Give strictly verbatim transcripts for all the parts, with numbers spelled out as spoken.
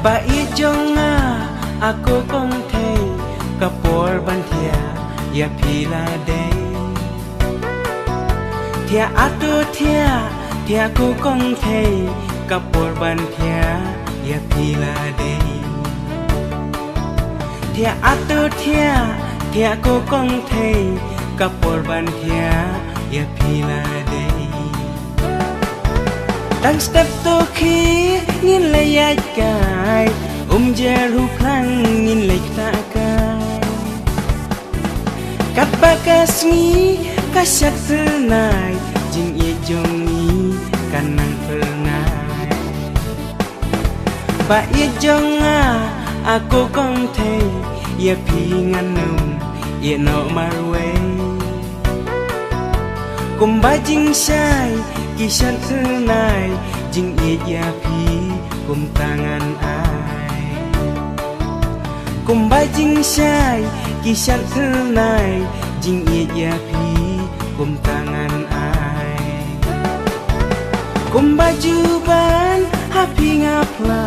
Ba ïeit jong nga, a ko kong thei, ka por ban thiah ïa phi la dei. Thiah ato thiah, thiah ko kong thei, ka por ban thiah ïa phi la dei. Thiah ato thiah, thiah ko kong thei, ka por ban thiah ïa phi la dei. Tang step to khie ngin leit ïaid kai, um jer u phlang ngin leit ktah kai. Katba ka sngi ka shad phyrnai, jingïeit jong ngi ka nang phyrnai. Ba ïeit jong nga, a ko kong thei, ïa phi ngan ym ïehnoh marwei. Kumba jingshai ki shad phyrnai, jingïeit ïa phi kumta ngan ai. Kumba jingshai ki shad phyrnai, jingïeit ïa phi kumta ngan ai. Kumba juban ha phi nga phla,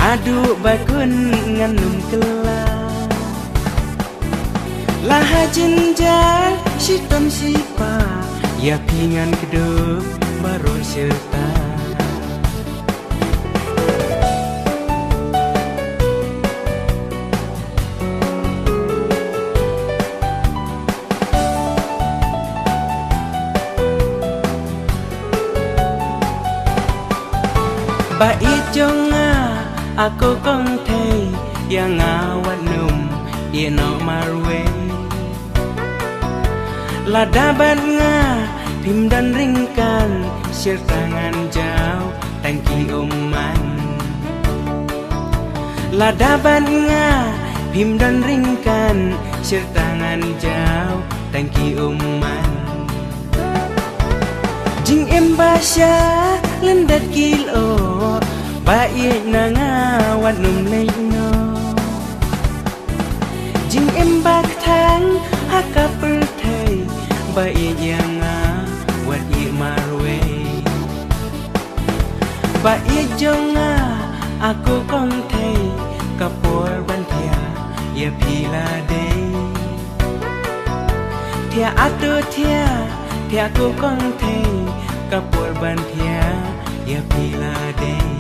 haduh ba kun ngan ym kylla. La ha jynjar shitom shipah, ïa phi ngan kdup baroh shirta. Ba ïeit jong nga, a ko kong thei, ïa nga wat nym ïehnoh marwei. Lada bad nga phim don ryngkat, shirta ngan jaw tang ki ummat. Lada bad nga phim don ryngkat, shirta ngan jaw tang ki ummat. Jingim ba sha lyndet ki lyoh, ba ïeit na nga wat nym leit noh. Jingim ba kthang ha ka pyrthei, ba ïeit ïa nga wat ïeit marwei. Ba ïeit jong nga, a ko kong thei, ka por ban thiah ïa phi la dei. Thiah ato thiah, thiah ko kong thei, ka por ban thiah ïa phi la dei.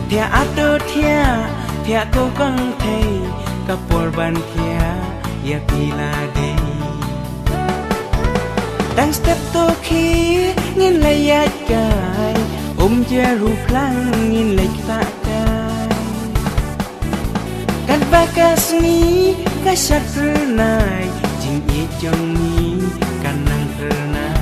Thiah ato thiah, thiah ko kong thei, ka por ban thiah ïa phi la dei. Tang step to khie ngin leit ïaid kai, um jer u phlang ngin leit ktah kai. Katba ka sngi ka shad phyrnai, jingïeit jong ngi ka nang phyrnai.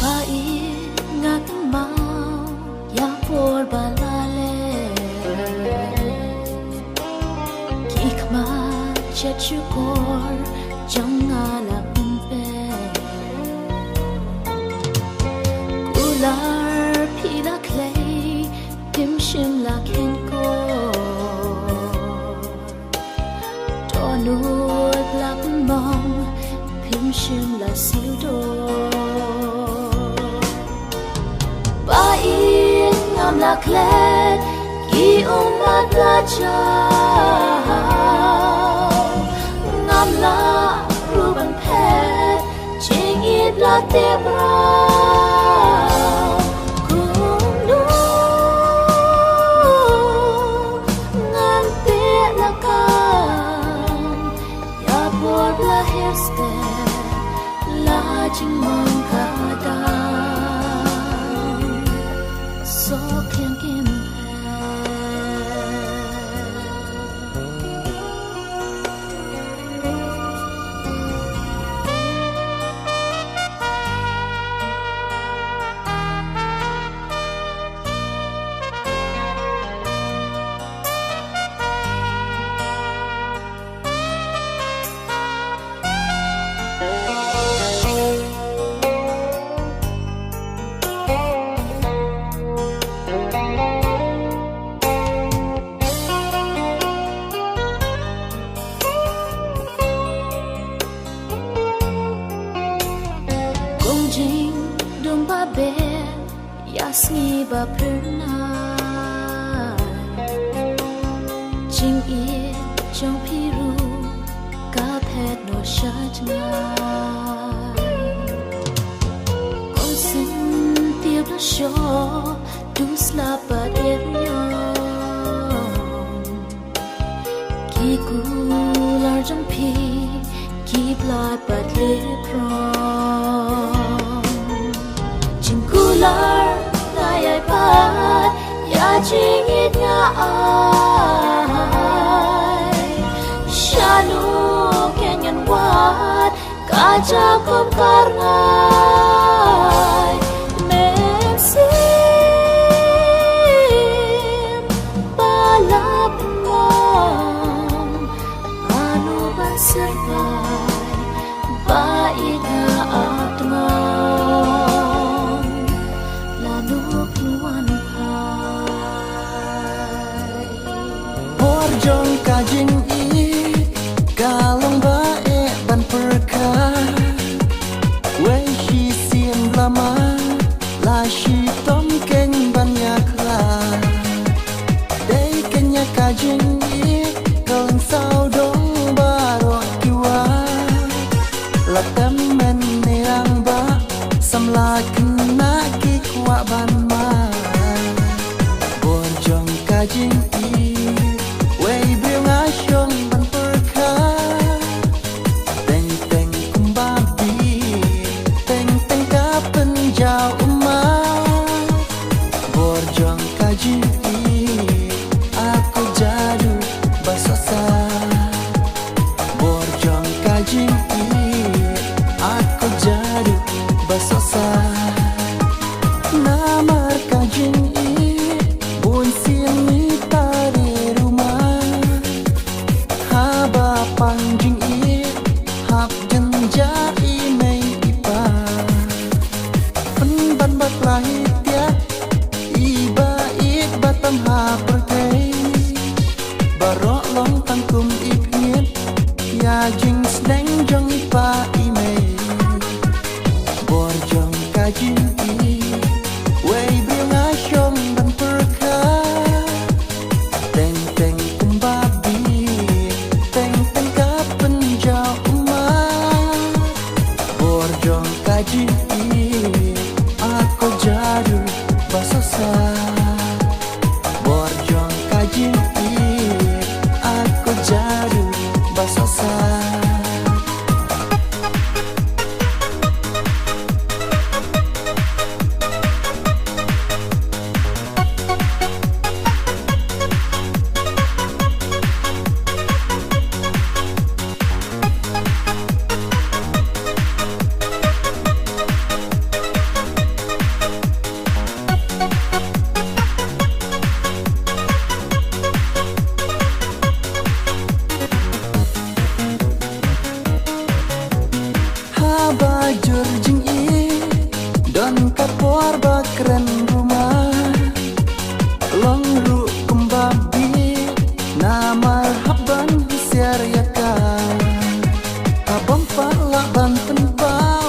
Ba ïeit nga kynmaw ïa por ba la leh, ki khmat shet shukor jong nga la pynpeh. Kular phi la khlei, phim shym la kheiñ kor. Dohnud la pynmong, phim shym la siew dor. Ba ïeit ngam la klet, ki ummat la jaw. Ngam lah ruh ban phet, jingïeit la teh mraw. Kumno ngan peit la kam, ïa por ba la hiar step, la jingmong ka dang soh khliang kim phet. Ba phyrnai jingïeit jong phi ruh ka phet noh sha jngai. Kongsan tiap la shoh, du slap bad ïa riong. Ki kular jong phi ki blai bad leh prong. Jingkular nga ïai pat ïa jingïeit nga ai. Shano kein ngan wad, ka Jakob ka rngai. Mynsiem ba la pynlong, lano ban syrbai ba ïeit nga ap tngan, lano pynwan phai. Bor jong ka jingïeit ka long ba eh ban pyrkhat. Wei shisien la mad, la shitom kein ban ïakhlad. Dei kein ïa ka jingïeit ka long sawdong baroh ki wad. La tymmen ne rangbah, samla khynnah ki kwah ban mad. Bor jong ka jingïeit, wei briew nga shong ban pyrkhat. Teng teng kumba bit, teng teng ka pynjaw ummat. Bor jong ka jingïeit, a ko jaduh ba sohsat. Bor jong ka jingïeit, a ko jaduh ba sohsat. Namar ka jingïeit, bun sien ngi tari rumah. Haba pang jingïeit, hap jynjar i mei i pa. Pynban bakla hi tiah, i ba ïeit ba tam ha pyrthei. Baroh long tang kum i pynïeit, ïa jingsneng jong i pa i mei. Bor jong ka jingïeit, wei briew nga shong ban pyrkhat. Teng teng kumba bit, teng teng ka pynjaw ummat. Bor jong ka jingïeit, a ko jaduh ba sohsat. Bor jong ka jingïeit, a ko jaduh ba sohsat. Haba jur jingïeit, don ka por ba kren rumah. Long ruh kumba bit, namar hap ban husiar ïa ka. Haba ym pat lah ban pynpaw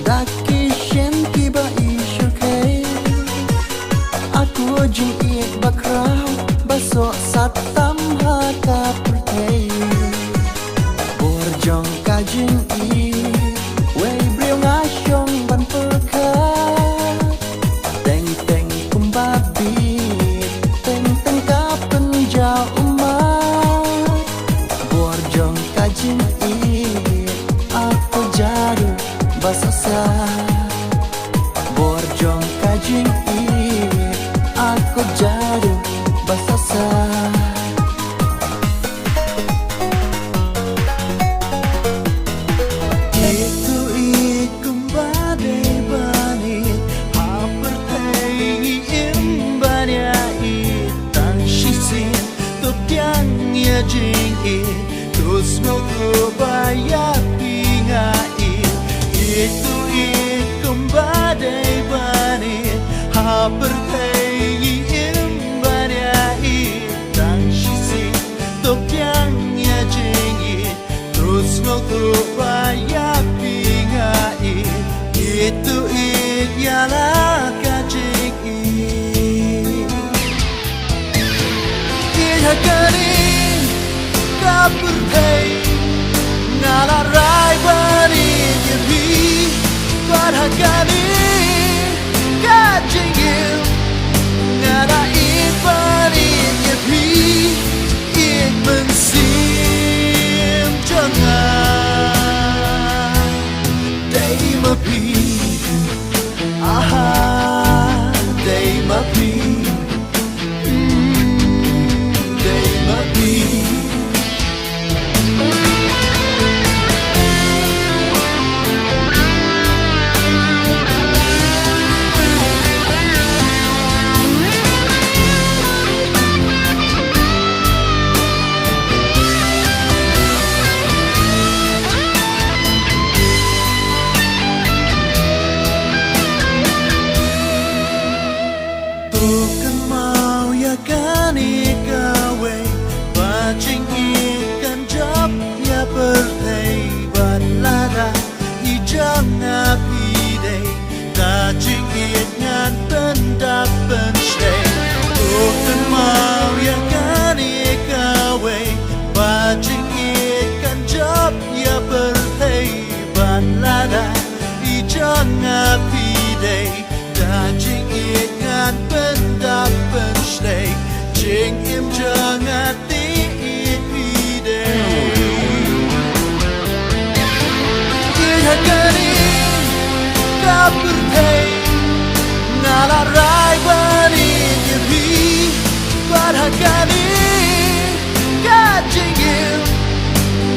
da ki shin kiba i shyrkhei. A ko jingïeit ba khraw ba sohsat tam ha ka pyrthei. Bor jong ka jingïeit, wei briew nga shong ban pyrkhat. Teng teng kumba bit, teng teng ka pynjaw ummat. Bor jong ka jingïeit, a ko jaduh ba sohsat. Bor jong ka jingïeit, a ko jaduh ba sohsat. Ïeit to ïeit kumba dei ban ïeit, ha pyrthei ngi im ban ïa ïeit tang shisien. To pdiang ïa jingïeit, to sngewthuh ba ïa phi nga ïeit. Ïeit to ïeit kumba dei ban ïeit, ha pyrthei ngi im ban ïa ïeit tang shisien. To pdiang ïa jingïeit, to sngewthuh ba ïa phi nga ïeit. Ïeit to ïeit ïa la ka jingïeit. Pyrthei, nga la rai ban ïeit ïa phi, bad ha kane ka jingim, nga la ïeit ban ïeit ïa phi, ïeit mynsiem jong nga. Dei ma phi, aha, dei ma phi. To kynmaw ïa kane kawei, ba jingïeit kan jop ïa pyrthei bad lada i jong nga phi dei, ka jingïeit ngan pyndap pynshlei. To kynmaw ïa kane kawei, ba jingïeit kan jop ïa pyrthei bad lada i jong nga phi dei. Da jingïeit ngan pyndap pynshlei, jingim jong nga te ïeit phi dei. Ïeit ha kane ka pyrthei, nga la rai ban ïeit ïa phi, bad ha kane ka jingim,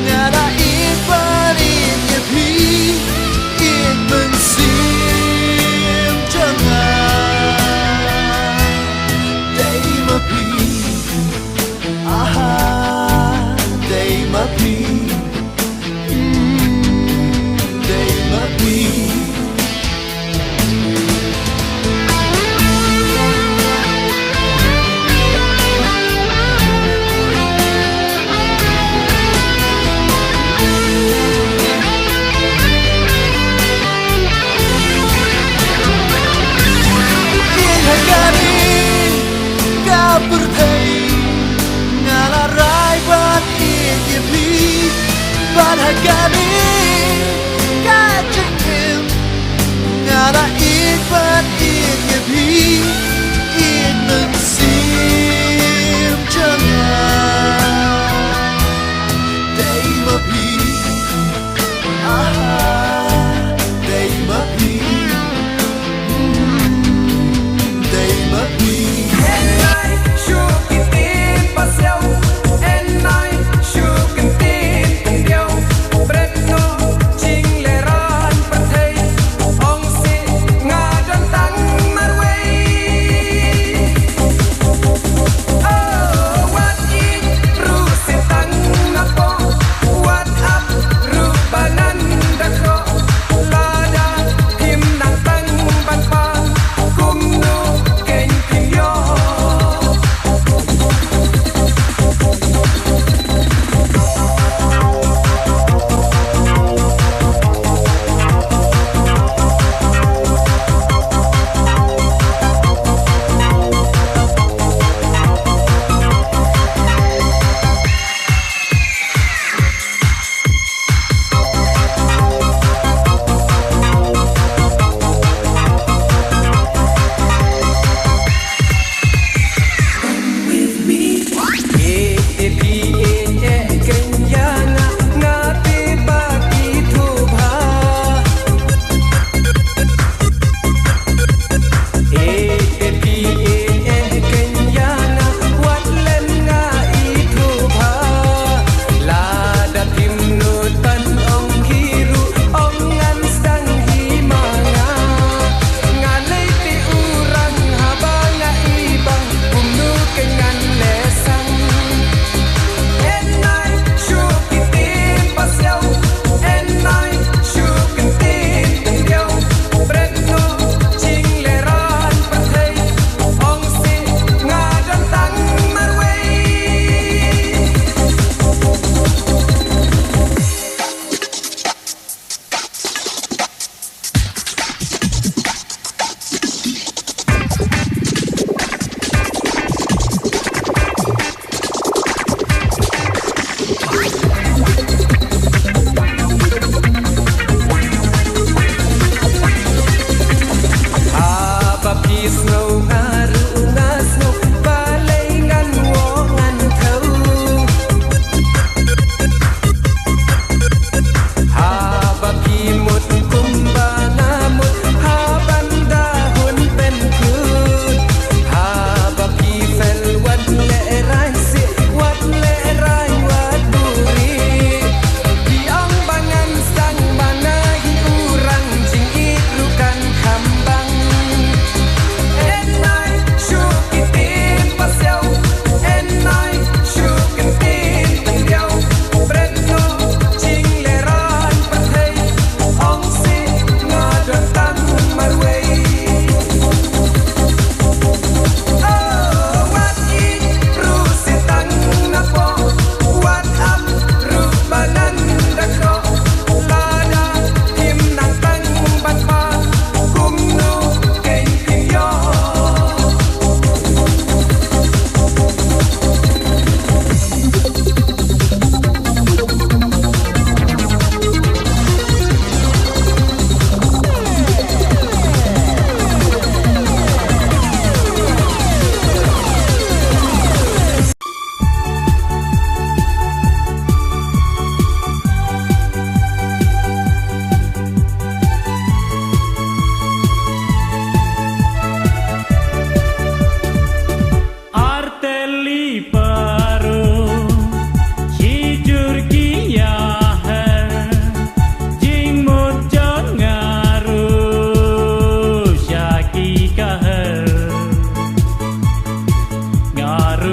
nga la ïeit ban ïeit ïa phi, ïeit mynsiem jong nga. Dei ma phi, aha, dei ma phi, mm, dei ma phi.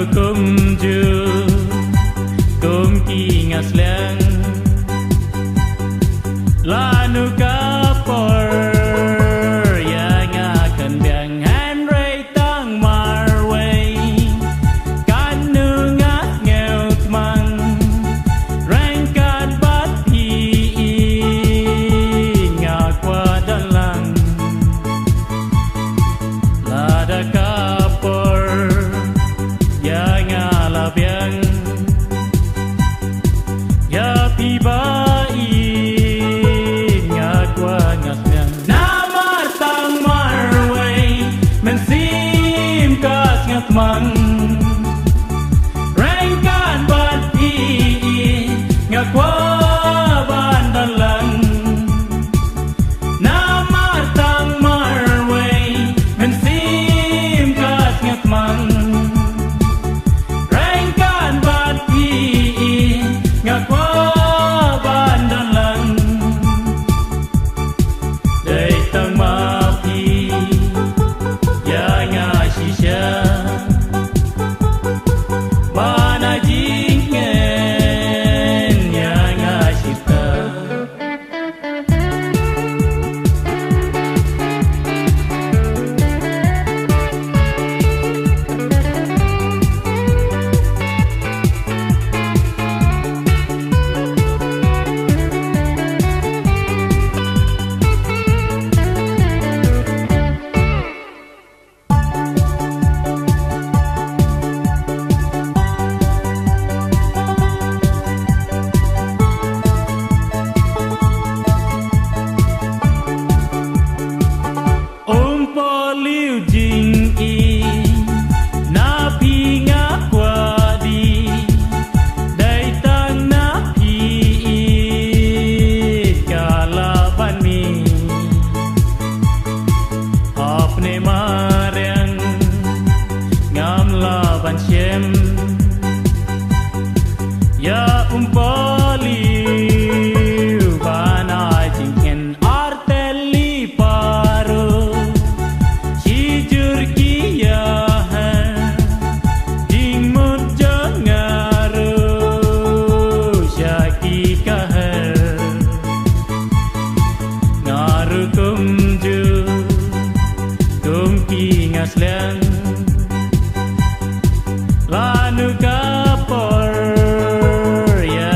Kumjuh kum ki nga sliang, lano ka por ïa nga kan biang, hynrei tang marwei kano nga sngewtmang, ryngkat bad phi nga kwah don lang. Lada ka por ïa nga la biang, ïa phi ba i nga kwah nga sliang. Namar tang marwei mynsiem ka sngewtmang, ryngkat bad phi i nga kwah ban don lang. Namar tang marwei mynsiem ka sngewtmang, ryngkat bad phi i nga kwah ban don lang. Dei tang ma phi ïa nga shisha, ba na jingkmen ïa nga shisha. Um paliu jingim na phi nga kwah dih, dei tang na phi i ka lah ban mih. Hapdeng mariang ngam lah ban shem ïa um paliu ban ai jingkmen. Arteli paro shijur ki ïa ha ding mut jong nga ru sha ki ka ha. Nga ru kumjuh kum ki nga sliang, lano ka por ïa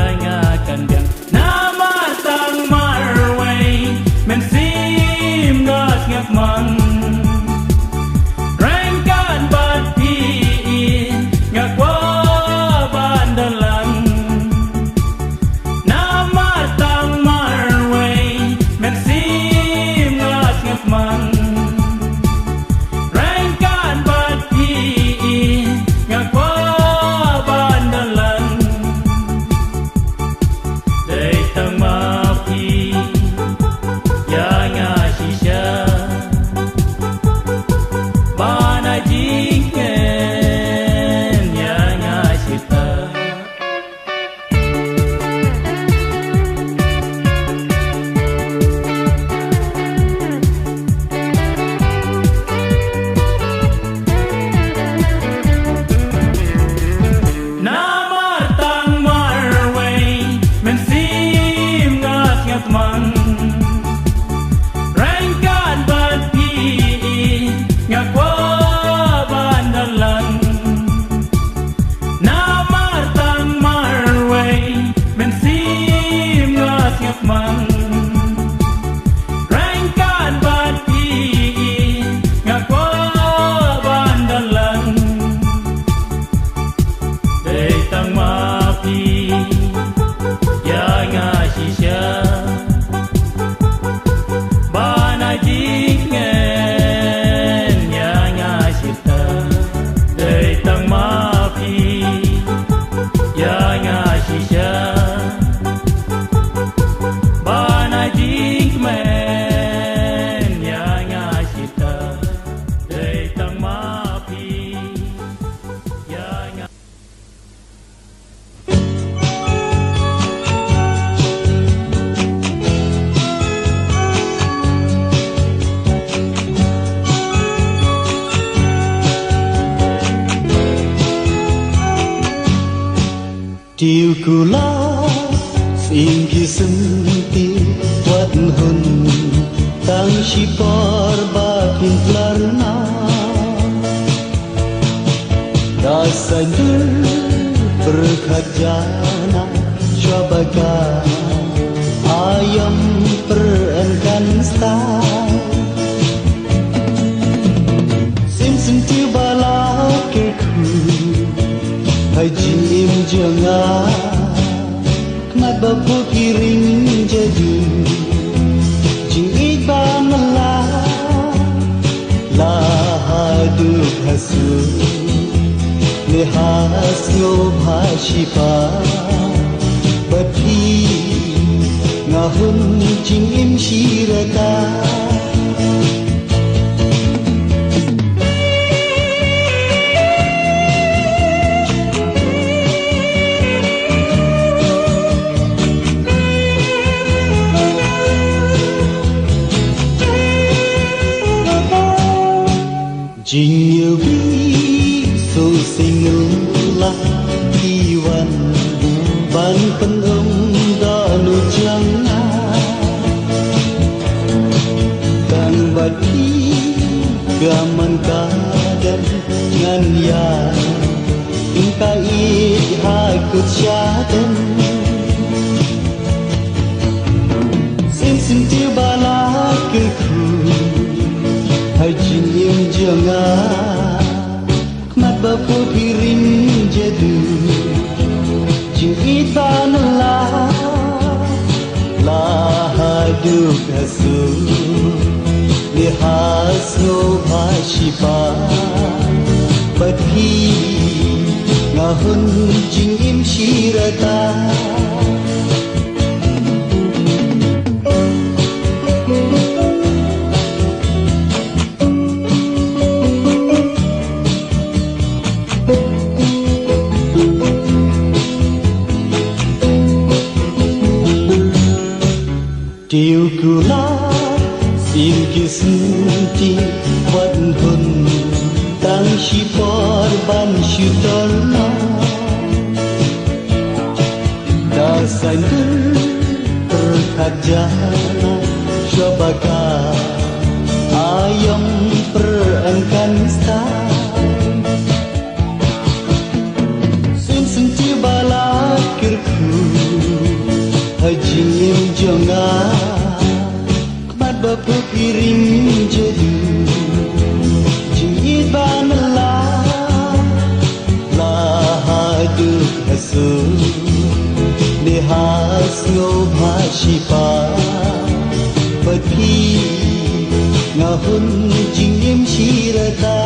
Iu kula, sing ki senti, wat hun, tang shi por ba phin plar na. Da sandur, pyrkhat jana, shwa ba ka, ayam per enkan stai. Sim sim tiu bala kyrkhu, ha jingim jong nga. Khmat ba phu ki ring jadu, jingïeit ba mylla, la haduh hasu, ne ha sngew bha shipa, bad phi nga hun jingim shi rta. Jingïohi shu sngewlah ki wan ban pynum da nu jong nga. Tang bad phi ka man ka dang ngan ïa, ïng ka ïeit ha kut sha dang. Sim sim tiu bala kyrkhu, ha jingim jong nga. Khmat ba phu ki ring jadu, jingïeit ba mylla, la haduh hasu, ne ha sngew bha shipa, bad phi nga hun jingim shi rta. Tiu kula, sim ki senti, wat hun, tang shi por ban shu tor na. Da sandur, pyrkhat jana, shwa ba ka, ayam per enkan stai. Sim sim tiu bala kyrkhu, ha jingim jong nga. Khmat ba phu ki ring jadu, jingïeit ba mylla, la haduh hasu, ne ha sngew bha shipa, bad phi nga hun jingim shi rta.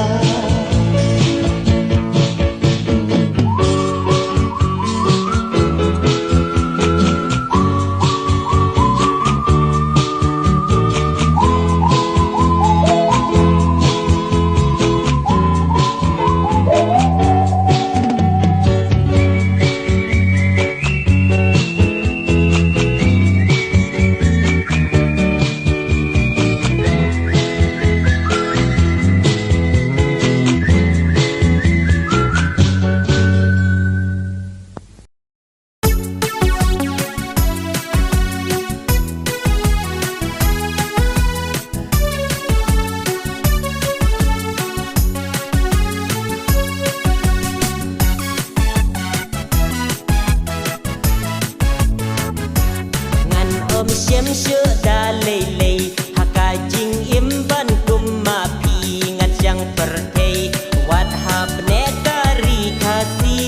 Ngan ym shym shuh da lei lei ha ka jingim ban kum ma phi, ngan shang pyrthei wat ha bneh ka ri Khasi.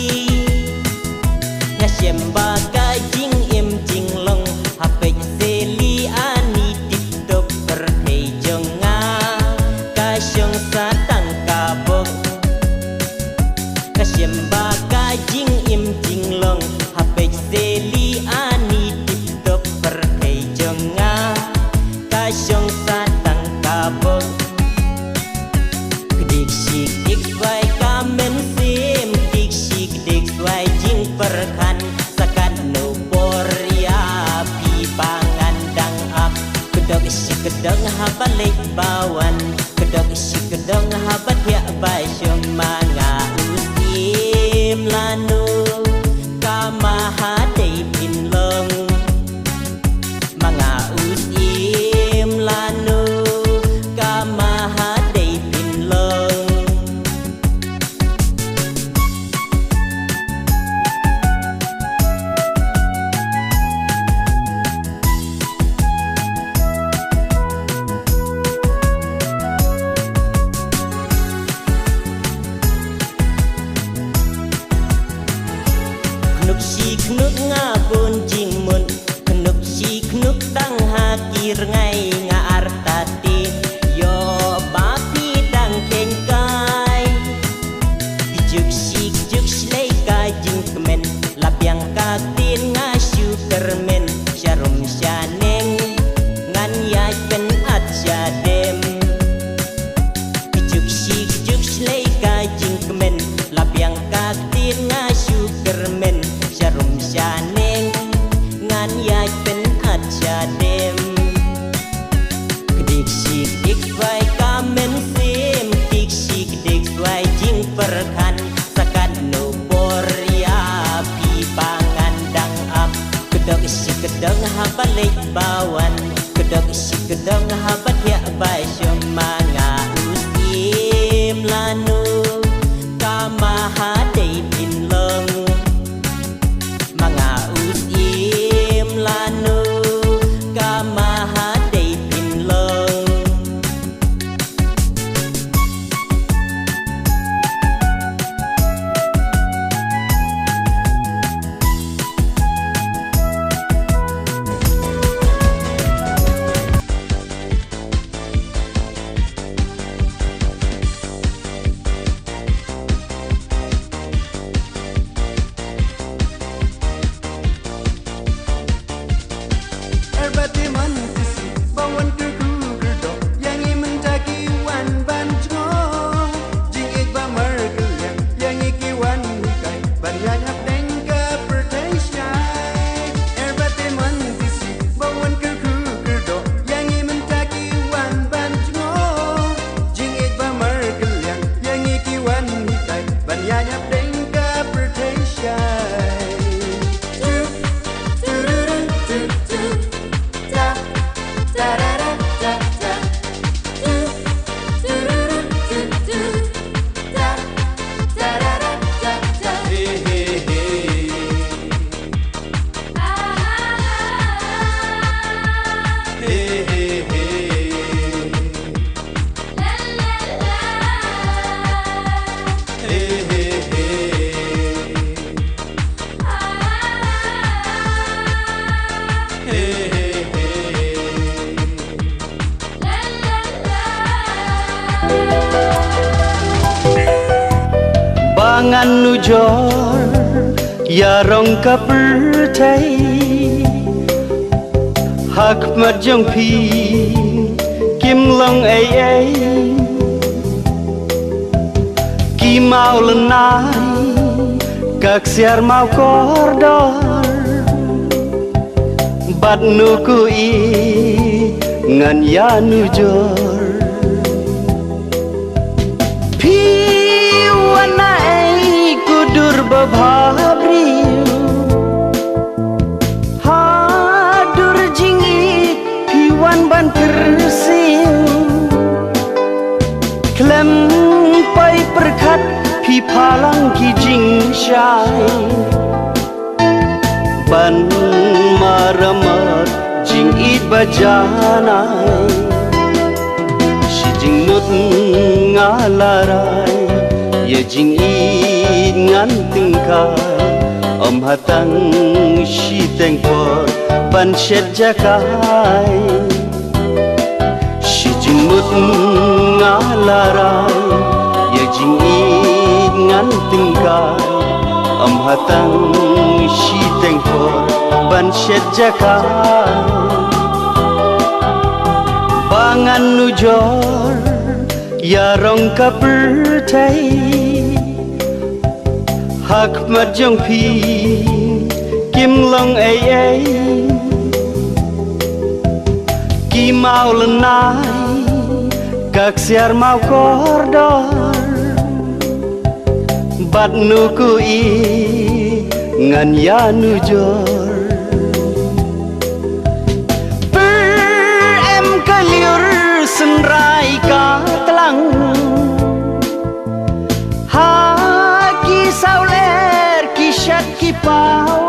Nga shem ba ka jingim jinglong ha peit se li ani tip top pyrthei jong nga ka shong sa tang ka bok. Nga shem ba ka jingim jinglong ha peit se li ani tip top pyrthei jong nga ka shong sa tang ka bok. Kdik shi kdik swai ka mynsiem, kdik shi kdik swai jingpyrkhat. Sa katno por ïa phi ba ngan dang ap. Kdok shi kdok haba leit ba wan, kdok shi kdok haba thiah ba shong ma nga u siem lano. Ka ma Shi khnuk nga bun jingmut, khnuk shi khnuk tang ha ki rngai nga artatien. Ïoh ba phi dang kheiñ kai. Kjuk shi kjuk shlei ka jingkmen, la biang ka ktien nga shu kyrmen, sharum shaneng ngan ïaid pynat shadem. Kjuk shi kjuk shlei ka jingkmen, la biang ka ktien nga shu kyrmen, sharum shaneng ngan ïaid pynat shadem. Kdik shi kdik swai ka mynsiem, kdik shi kdik swai jingpyrkhat, sa katno por ïa phi ba ngan dang ap. Kdok shi kdok haba leit ba wan, kdok shi kdok haba thiah ba shong, ma nga u siem lano ka ma ha dei pynlong. Ma nga u siem lano ka ma ha dei pynlong. Erbat iman tisi ba wan kyrkhu kyrdoh, ïa ngi mynta ki wan ban jngoh. Jingïeit ba markylliang, ïa ngi ki wan hikai ban ïaid hapdeng ka pyrthei shai. Erbat iman tisi ba wan kyrkhu kyrdoh, ïa ngi mynta ki wan ban jngoh. Jingïeit ba markylliang, ïa ngi ki wan hikai ban ïaid hapdeng ka pyrthei shai. Ba ngan nujor ïa rong ka pyrthei, ha khmat jong phi kim long ei ei. Ki maw lynnai, ka ksiar maw kordor, bad nu ko i ngan ïa nujor. Phi wan na ei ko dur ba bha briew, ha dur jingïeit phi wan ban kyrsiew. Khlem poi pyrkhat phi phalang ki jingshai, ban maramot jingïeit ba janai. Shi jingmut nga la rai, ïa jingïeit ngan tyngkai. Ym ha tang shiteng por ban shet jaka. Shi jingmut nga la rai, ïa jingïeit ngan tyngkai. Ym ha tang shiteng por ban shet jaka. Ba ngan nujor ïa rong ka pyrthei, ha khmat jong phi kim long ei ei. Ki maw lynnai, ka ksiar maw kordor, bad nu ko i ngan ïa nujor. Pyrem ka lyiur synrai ka tlang, ha ki sawler ki shat ki paw